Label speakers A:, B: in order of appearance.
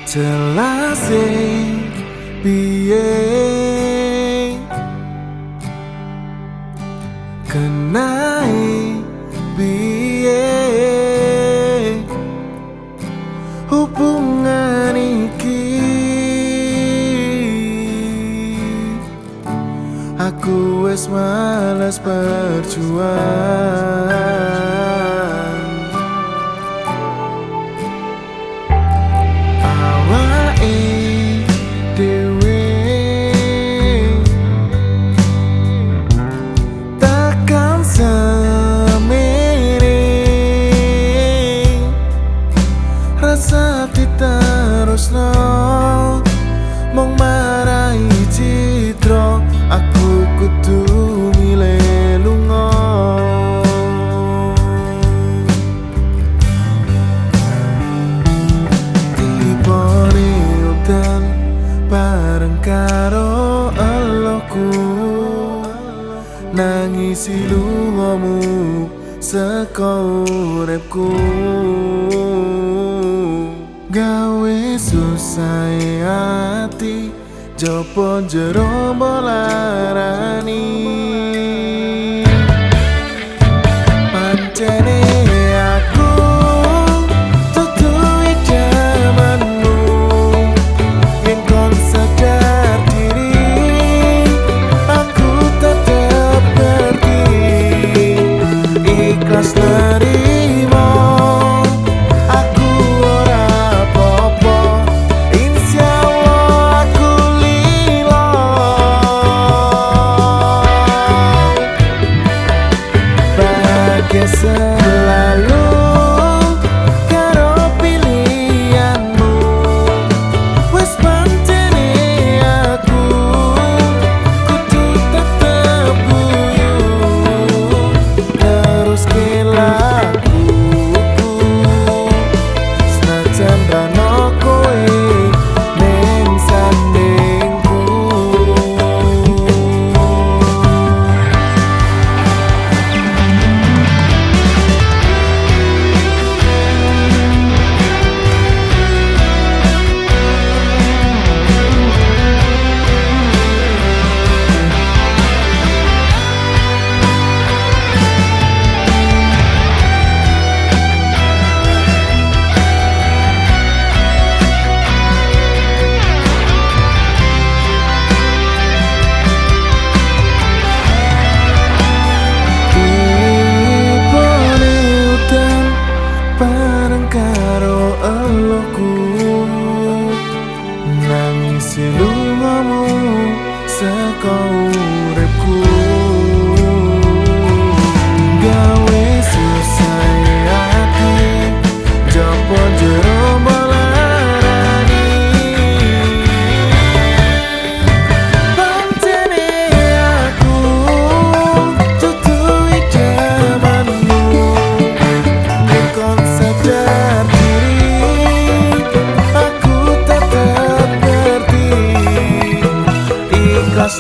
A: Jelase piye kenae piye hubungan iki. Aku wis males berjuang. Awake dhewe takkan semene, rasa diterusno mung marai citra. Aku kudu milih lunga. Tibane udan bareng karo eloku, nangisi lungamu saka uripku. Gawe susah ati jopo jero bolarani. Pancene aku tutu idamanmu, yen kon sadar diri aku tetep ngerti. Ikhlas nerimo aku ora apa-apa, insyaallah aku lilo. Bahagia selalu karo pilihanmu, wis pancene aku kudu tetep guyu teruske lakuku senajan rano kowe ning sandingku. Tibane udan bareng karo eloku, nangisi lungamu saka uripku. Gawe susah ati jopo jero bolarani. Pancene aku tutu idamanmu, yen kon sadar diri aku tetep ngerti. Ikhlas.